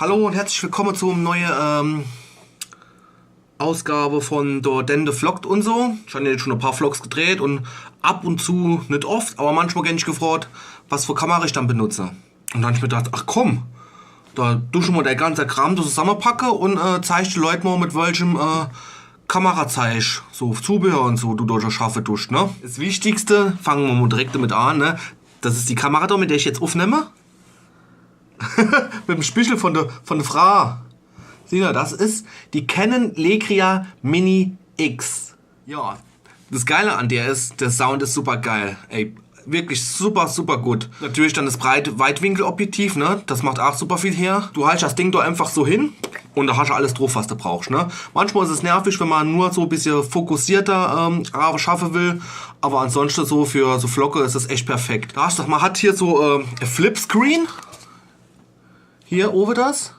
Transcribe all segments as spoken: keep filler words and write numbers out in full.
Hallo und herzlich willkommen zum neue ähm, Ausgabe von der Dende Vloggt und so. Ich hab jetzt schon e paar Vlogs gedreht und ab und zu, net oft, aber manchmal gern ich gefragt, was für Kamera ich dann benutze. Und dann hab ich mir gedacht, ach komm, da du schon mal der ganze Kram zusammenpacke und äh, zeig die Leute mal, mit welchem äh, Kamerazeig, so Zubehör und so, du dort schaffe tust, ne? Das Wichtigste, fangen wir mal direkt damit an, ne? Das ist die Kamera da, mit der ich jetzt aufnehme. Mit dem Spiegel von der, von der Frau. Sieh mal, das ist die Canon Legria Mini X. Ja, das Geile an der ist, der Sound ist super geil. Ey, wirklich super, super gut. Natürlich dann das breite Weitwinkelobjektiv, ne? Das macht auch super viel her. Du haltst das Ding da einfach so hin und da hast du alles drauf, was du brauchst, ne? Manchmal ist es nervig, wenn man nur so ein bisschen fokussierter ähm, schaffen will. Aber ansonsten so für so Vlogge ist es echt perfekt. Da hast du, man hat hier so ähm, Flipscreen. Hier oben das.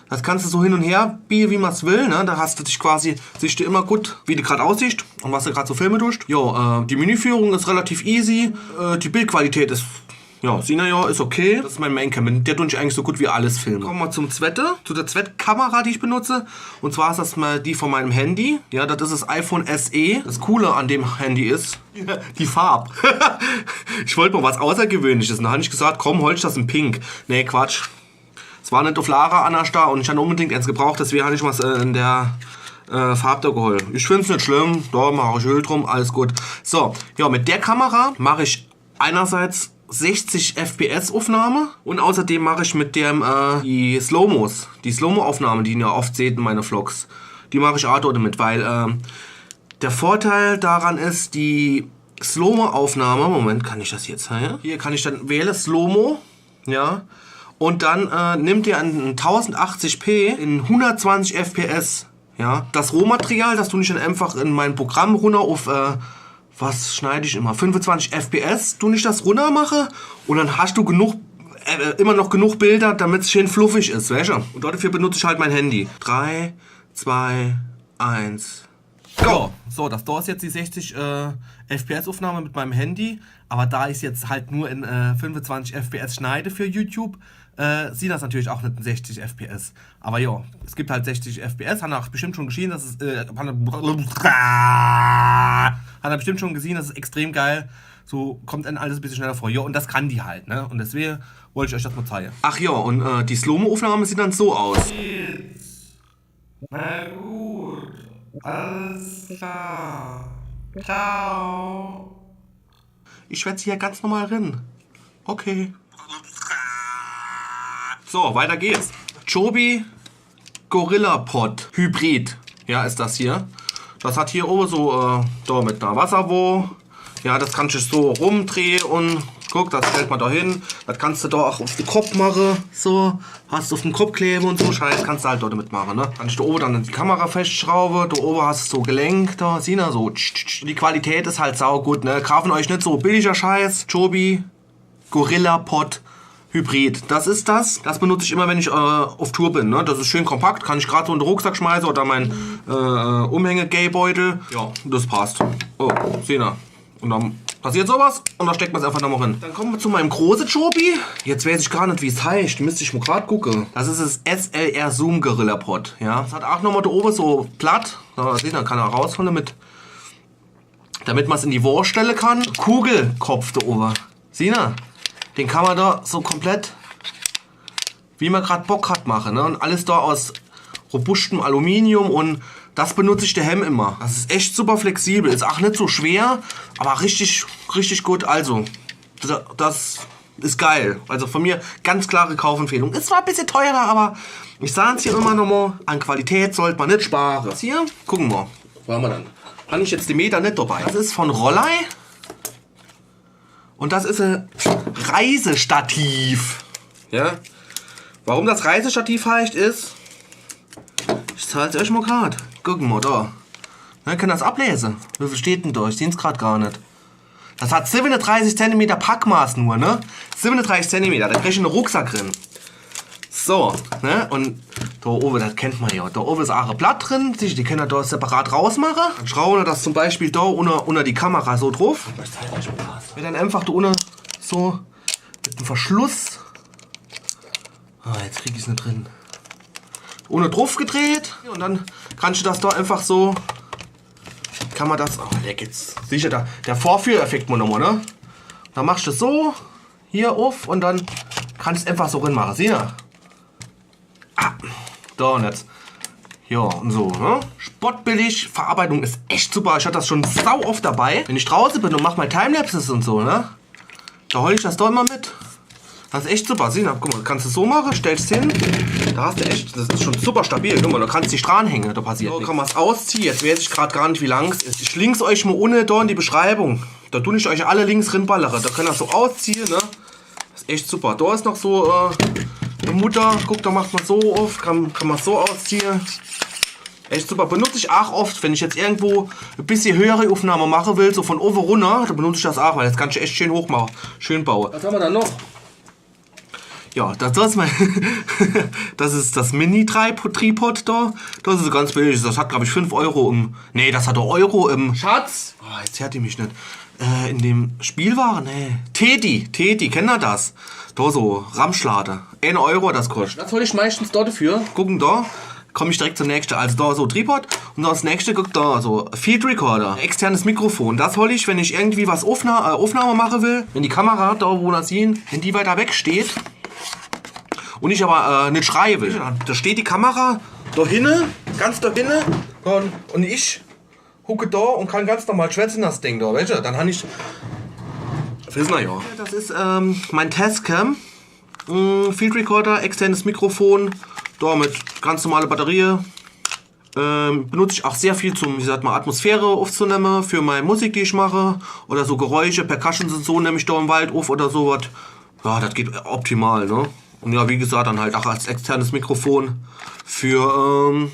Das kannst du so hin und her biegen, wie man's will, ne? Da hast du dich quasi, siehst du immer gut, wie du grad aussiehst und was du grad so filmen tust. Jo, äh, die Menüführung ist relativ easy. Äh, die Bildqualität ist, ja, siehst du ja, ist okay. Das ist mein Maincam. Mit der tue ich eigentlich so gut wie alles filmen. Kommen wir zum zweiten, zu der zweiten Kamera, die ich benutze. Und zwar ist das mal die von meinem Handy. Ja, das ist das iPhone S E. Das Coole an dem Handy ist die Farb. Ich wollte mal was Außergewöhnliches. Und da habe ich gesagt, komm, holst das in Pink. Nee, Quatsch. Es war net auf Lager annerschda und ich hab unbedingt eins gebraucht, deswegen hab ich was äh, in der äh, Farb da geholt. Ich find's net schlimm, da mach ich Öl drum, alles gut. So, ja, mit der Kamera mache ich einerseits sechzig F P S Aufnahme und außerdem mache ich mit dem äh, die Slow-Mos, die Slow-Mo-Aufnahme, die ihr ja oft seht in meine Vlogs, die mache ich auch dort mit, weil ähm, der Vorteil daran ist, die Slow-Mo-Aufnahme, Moment, kann ich das jetzt hier? Hier kann ich dann wählen, Slow-Mo, ja. Und dann äh, nimmt ihr ein tausendachtzig p in hundertzwanzig F P S. Ja, das Rohmaterial, das tue ich dann einfach in mein Programm runter auf, äh, was schneide ich immer? fünfundzwanzig F P S, tue ich das runter mache und dann hast du genug, äh, immer noch genug Bilder, damit es schön fluffig ist, weißt du? Und dafür benutze ich halt mein Handy. Drei, zwei, eins. Go! So, das da ist jetzt die sechzig äh, F P S Aufnahme mit meinem Handy, aber da ich jetzt halt nur in äh, fünfundzwanzig F P S schneide für YouTube, äh, sieht das natürlich auch net in sechzig F P S. Aber ja, es gibt halt sechzig F P S, hat er bestimmt schon gesehen, dass es, äh, hat er bestimmt schon gesehen, das ist extrem geil. So kommt einem alles ein bisschen schneller vor. Ja, und das kann die halt, ne? Und deswegen wollte ich euch das mal zeigen. Ach ja, und äh, die Slow-Mo-Aufnahme sieht dann so aus. Na gut, alles klar. Ciao. Ich schwätze hier ganz normal rin. Okay. So, weiter geht's. Joby Gorilla Pod Hybrid. Ja, ist das hier. Das hat hier oben so, äh, da mit einer Wasserwo. Ja, das kannst du so rumdrehen und guck, das stellt man da hin. Das kannst du da auch auf den Kopf machen. So, hast du auf den Kopf kleben und so Scheiß, kannst du halt dort mit machen, ne? Kannst du oben dann die Kamera festschrauben. Da oben hast du so Gelenk da, siehst du, so. Tsch, tsch, tsch. Die Qualität ist halt saugut, ne? Kaufen euch nicht so billiger Scheiß. Joby Gorilla Pod Hybrid. Das ist das. Das benutze ich immer, wenn ich äh, auf Tour bin. Ne? Das ist schön kompakt, kann ich gerade so in den Rucksack schmeißen oder mein äh, Umhängegeldbeutel. Ja, das passt. Oh, siehst du. Und dann passiert sowas und da steckt man es einfach nochmal rin. Dann kommen wir zu meinem großen Joby. Jetzt weiß ich gar nicht, wie es heißt. Müsste ich mal gerade gucken. Das ist das S L R Zoom Gorilla Pod. Ja, es hat auch nochmal da oben so Platt. Da, siehst du, kann er rausholen mit, damit man es in die Wohr stellen kann. Kugelkopf da oben. Siehst du? Den kann man da so komplett, wie man gerade Bock hat, machen. Ne? Und alles da aus robustem Aluminium und das benutze ich daheim immer. Das ist echt super flexibel, ist auch nicht so schwer, aber richtig, richtig gut. Also, das, das ist geil. Also von mir ganz klare Kaufempfehlung. Ist zwar ein bisschen teurer, aber ich sage es hier immer nochmal, an Qualität sollte man nicht sparen. Das hier, gucken wir, wo haben wir dann? Habe ich jetzt den Meter nicht dabei. Das ist von Rollei. Und das ist ein Reisestativ. Ja? Warum das Reisestativ heißt, ist, ich zeig's euch mal grad. Gucken wir da. Dann könnt ihr das ablesen. Wie viel steht denn da? Ich seh's grad gar nicht. Das hat siebenunddreißig Zentimeter Packmaß nur, ne? Siebenunddreißig Zentimeter, da kriegst du einen Rucksack drin. So, ne? Und da oben, das kennt man ja. Da oben ist auch ein Blatt drin. Siehst du, die können da separat rausmachen. Dann schrauben wir das zum Beispiel da unter, unter die Kamera so drauf. Wird dann einfach da unten so mit dem Verschluss. Ah, jetzt krieg ich's nicht drin. unne druff gedreht. Un dann kannsch du das do einfach so, kann ma das, oh, der geht's. Siehsch du do, der Vorführeffekt mo nomo, ne? Dann machsch du das so, hier uff un dann kannsch du es einfach so rinmache. Siehsch du? Ah, do un jetzt. Ja, un so, ne? Spottbillig, Verarbeitung is echt super. Ich hab das schun sau oft dabei, wenn ich drauße bin un mach mol Timelapses un so, ne? Do hol ich das do immer mit. Das is echt super. Siehsch du, guck mol, kannsch du so mache, stellsch hin. Do hascht du echt, das is schun super stabil. Guck mol, do kannsch dich dranhänge, do passiert nix. So, kann ma's ausziehe. Jetzt weeß ich grad gar net, wie lang's is. Ich link's eich mo unne do in die Beschreibung. Do dun ich eich alle Links rinballere. Do könnt er's so ausziehe, ne? Das is echt super. Do is noch so, äh, e Mutter. Guck, do macht ma so uff. Kann, kann ma so ausziehe. Echt super. Benutz ich aach oft, wenn ich jetzt irgendwo e bissje höhere Uffnahme mache will, so vun owwe runner, do benutz ich das aach, weil das kannsch du echt schön hoch mache, schön baue. Was hammer dann noch? Ja, das, das is mein, das is das Mini-Tripod do. Das is ganz billig. Das hat, glaab ich, fünf Euro im, nee, das hat e Euro im, Schatz! Oh, jetzt heert die mich net. Äh, in dem Spielware, nee. Teddy, Teddy, kennt er das? Do so, Ramschlade. Een Euro hat das koscht. Das hol ich meischtens do dafür. Gucken do. Komm ich direkt zum nächschte. Also do so Tripod un do das nächschte, guck do, so Field Recorder, externes Mikrofon. Das hol ich, wenn ich irgendwie was Uffna-, äh, Uffnahme mache will. Wenn die Kamera do, wo ma sieht, wenn die weiter weg steht un ich awwer, äh, net schreie will. Do steht die Kamera do hinne, ganz do hinne un, un ich hucke do un kann ganz normal schwätze, das Ding do, weescht du? Dann han ich, wissen er ja. Das is, ähm, mein Tascam. Mm, Field Recorder, externes Mikrofon, do mit ganz normale Batterie. Ähm, benutz ich aach sehr viel zum, wie sagt ma, Atmosphäre uffzunemme für mei Musik, die ich mache. Oder so Geräusche, Percussions un so nemm ich do im Wald uff oder so wat. Ja, das geht optimal, ne? Un ja, wie gesagt, dann halt aach als externes Mikrofon für, ähm,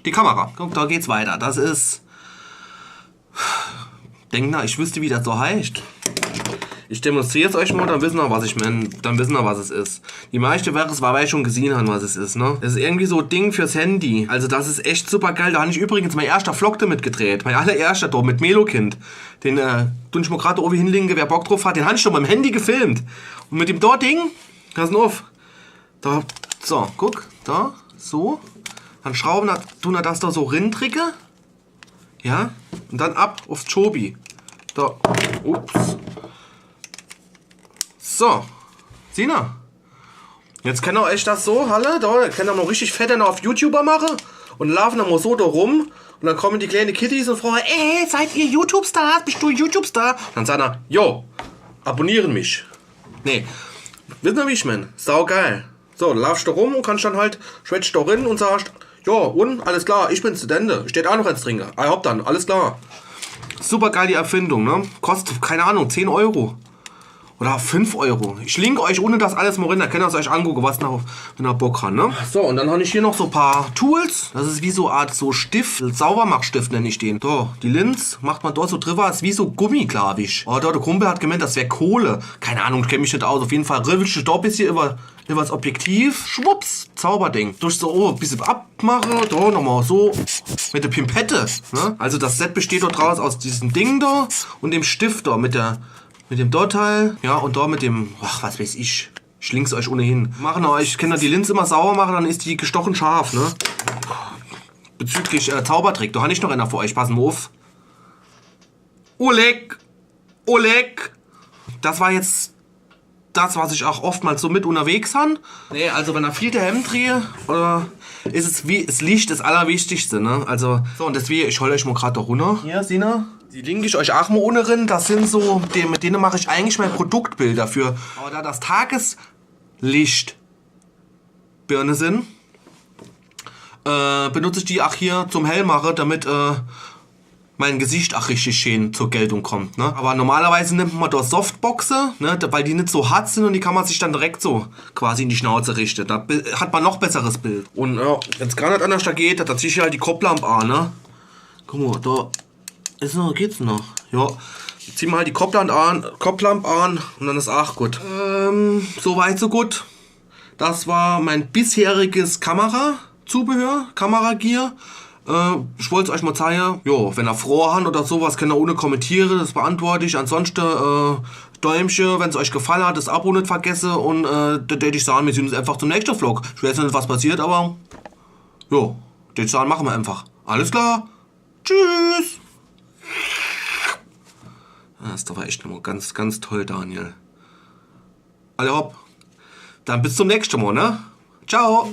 die Kamera. Guck, do geht's weiter. Das is, denk na, ich wüsst, wie das so heißt. Ich demonstrier's eich mo, dann wissen er, was ich mein, dann wissen er, was es is. Die meischte werden's wahrscheinlich schun gesiehn han, was es is, ne? Das is irgendwie so e Ding fürs Handy. Also das is echt super geil. Do han ich übrigens mein erschter Vlog damit gedreht. Mein allererschter do mit Melokind. Den, äh, dun ich mo grad do owwe hinlinke, wer Bock druff hat. Den han ich schun mim Handy gefilmt. Un mit dem do Ding, pass uff. Do, so, guck, do, so. Dann schrauwe ma, dun ma das do so rindricke. Ja, un dann ab uffs Chobi. Do, ups. So, siehn er? Jetzt kennt er eich das so, halle, do, kennt er mo richtig fett ääner uff YouTuber mache un laafe dann mo so do rum un dann kommen die kleine Kiddies un fragen, ey, seid ihr YouTube-Stars? Bist du YouTube-Star? Dann sagt er, jo, abonnieren mich. Nee, wissen er, wie ich mein? Sau geil. So, laafsch do rum un kannsch dann halt, schwätzt do rin un sagsch, jo, un? Alles klar, ich bin's, de Dende. Ich dät aach noch eens trinke. Ah, hopp dann, alles klar. Super geil die Erfindung, ne? Kostet, keine Ahnung, zehn Euro. Oder fünf Euro. Ich link eich unne das alles mo rin, do kennt er's eich angucke, was noch, wenn er Bock hat, ne? So, un dann han ich hier noch so paar Tools. Das is wie so Art so Stift, Saubermachstift nenn ich den. So, die Lins macht ma do so driwwer, is wie so Gummi, glaab ich. Oder de Kumpel hat gemeent, das wär Kohle. Keine Ahnung, ich kenn mich net aus. Uff jeden Fall riwwelsch ich do e bissje iwwer, iwwers Objektiv. Schwupps, Zauberding. Dun ich so, oh, e bissje abmache, do nochmo so mit de Pimpette, ne? Also das Set besteht do draus aus diesem Ding do un dem Stift do mit der, mit dem do Teil, ja, un do mit dem, ach, was weeß ich. Ich link's eich unne hin. Mache eich, kennt er die Lins immer sauber mache, dann is die gestoche scharf, ne? Bezüglich, äh, Zaubertrick, do han ich noch ääner für eich, passen mo uff. Oleg! Oleg! Das war jetzt das, was ich aach oftmals so mit unnerwegs han. Nee, also wenn er viel dehääm drehe, oder, is es wie, es Licht is Allerwichtigste, ne? Also, so, un deswege, ich hol eich mo grad do runner. Hier, siehn er? Die link ich eich aach mo unne rin. Das sin so, die, mit dene mach ich eigentlich mei Produktbilder für. Awwer do das Tageslicht Birne sin, äh, benutz ich die aach hier zum Hellmache, damit, äh, mei Gesicht aach richtig schee zur Geltung kommt, ne? Awwer normalerweis nimmt ma do Softboxe, ne, da, weil die net so hart sin un die kann ma sich dann direkt so quasi in die Schnauze richte. Do be-, hat ma noch besseres Bild. Un, ja, wenn's gar net annerscht geht, do zieh ich halt die Kopplamp an, ne? Guck mo, do is noch, geht's noch. Ja, zieh ma halt die Kopplamp an, Kopplamp an un dann is aach gut. Ähm, so weit, so gut. Das war mei bisheriges Kamerazubehör, Kameragear. Äh, ich wollt's euch mol zeige. Jo, wenn er Froe han oder sowas, kenne er unne kommentiere, das beantwort ich. Ansonschte, äh, Däumche, wenn's euch gefall hat, das Abo net vergesse un, äh, do tät ich sage, mir sehn uns einfach zum nächschte Vlog. Ich weiß net, was passiert, aber jo, tät ich sage, mache mer einfach. Alles klar. Tschüss. Ah, das war echt nochmal ganz, ganz toll, Daniel. Alla hopp. Dann bis zum nächschte Mol, ne? Ciao.